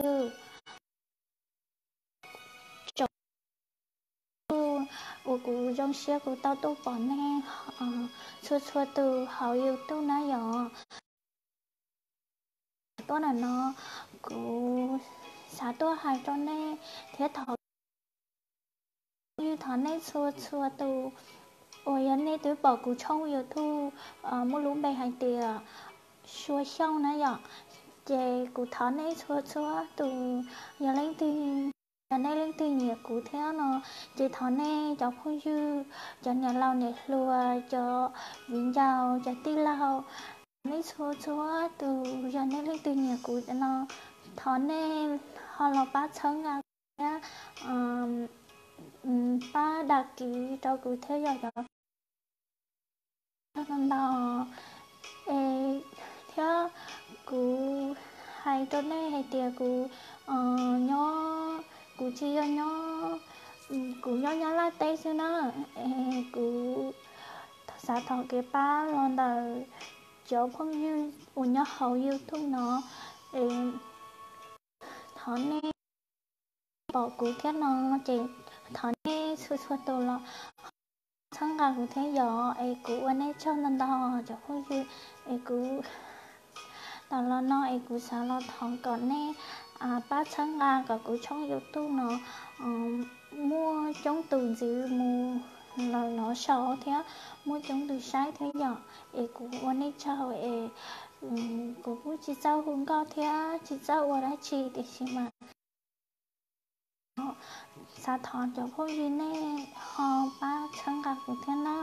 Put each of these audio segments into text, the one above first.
ywg, tsaus ntuj uas kuv zoo siab kuv tau tuaj pom nej txhua txhua tus hauv YouTube na yom. Tuaj ntawm no kuv xav tuaj hais rau nej thiab thov yog thov nej txhua txhua tus uas yog nej twb pom kuv tshooj YouTube muaj lub npe hais tias Sua Xyooj na yom, ces kuv thov nej txhua txhua tus, yog leej twg, yog nej leej twg nyiam kuv thiab no, ces thov nej cov phooj ywg, cov niam laus niam hluas, cov viv ncaus, cov tij laug, nej txhua txhua tus yog nej leej twg nyiam kuv no, thov nej ho los pab txhawb nqa kuv thiab pab dag kiv rau kuv thiab yog cov ntau ntau. Es thiab kuv hais rau nej hais tias kuv nyob, kuv tsis yog nyob, kuv nyob Nyab Laj teb xwb na. Es kuv xav thov kev pab los ntawm cov phooj ywg uas nyob hauv YouTube no, es thov nej pom kuv thiab no, ces thov nej txhua txhua tus los txhawb nqa kuv thiab yom, es kuv ua nej tsaug ntau ntau cov phooj ywg. Es kuv tau los no es kuv xav los thov kom nej pab txhawb nqa kom kuv tshooj YouTube no muaj coob tus ntxiv mus los los sau thiab muaj coob tus saib thiab yom. Es kuv ua nej tsaug es kuv kuj tsis txawj hu nkauj thiab tsis txawj ua dab tsi tiam sis mas xav thov cov phooj ywg nej ho pab txhawb nqa kuv thiab na,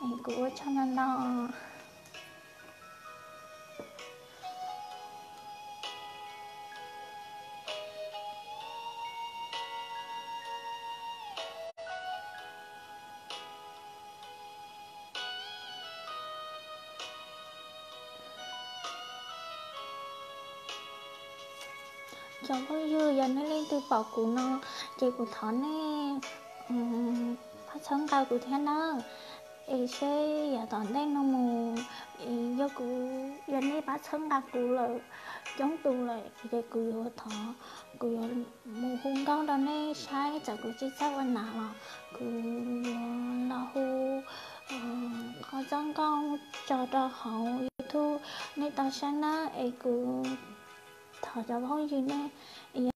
es kuv ua tsaug ntau ntau. Cov phooj ywg, yog nej leej twg pom kuv no, ces kuv thov nej pab txhawb nqa kuv thiab nawb. Es seb yav tom ntej no mus, yog kuv, yog nej pab txhawb nqa kuv lawm coob tus lawm, ces kuv yuav thov, kuv yuav mus hu nkauj rau nej saib, txawm kuv tsis txawj ua nas los kuv yuav los hu qhov txoj nkauj tso rau hauv YouTube nej tau saib na. Es kuv thov cov phooj ywg nej, es